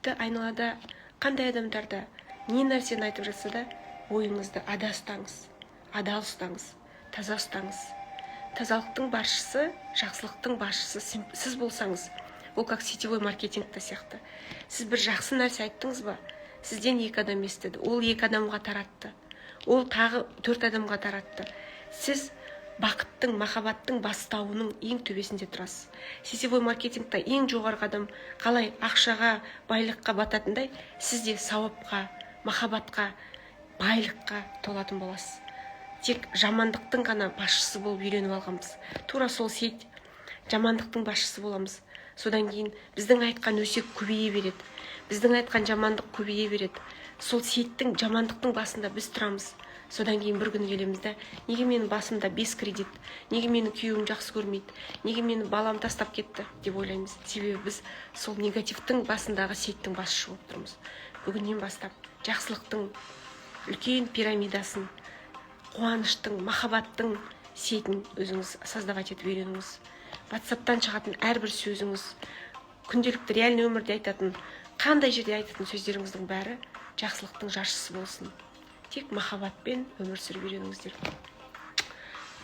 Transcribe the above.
Тіпті айналада қандай адамдарда не нәрсені айтып жатса да, ойыңызды ада ұстаңыз, адал ұстаңыз, таза ұстаңыз. Тазалықтың басшысы, жақсылықтың басшысы сіз болсаңыз, ол как сетевой маркетингте сияқты. Сіз бір жақсы нәрсе айттыңыз ба, сізден екі адам естіді, ол екі адамға таратты, ол тағы төрт адамға таратты. Сіз бақыттың, махаббаттың бастауының ең төбесінде тұрасыз. Сетевой маркетингте ең жоғарғы адам қалай ақшаға, байлыққа бататындай, сіз де сауапқа, махаббатқа, байлыққа толатын боласыз. Тек жамандықтың ғана басшысы болып үйреніп алғанбыз. Тура сол сеть, жамандықтың басшысы боламыз. Содан кейін біздің айтқан өсек көбейе береді, біздің айтқан жамандық көбейе береді. Сол сетьтің, жамандықтың басында біз тұрамыз. Содан кейін бір күні келеміз да: «Неге менің басымда бес кредит? Неге мені күйеуім жақсы көрмейді? Неге мені балам тастап кетті?» – деп ойлаймыз. Себебі біз сол негативтің басындағы сетьтің басшысы болып тұрмыз. Бүгіннен бастап жақсылықтың үлкен пирамидасын, қуаныштың, махаббаттың сетін өзіңіз создавать етіп үйреніңіз. Ватсаптан шығатын әрбір сөзіңіз, күнделікті реальный өмірде айтатын, қандай жерде айтатын сөздеріңіздің бәрі жақсылықтың жаршысы болсын. Тек махаббатпен өмір сүріп үйреніңіздер.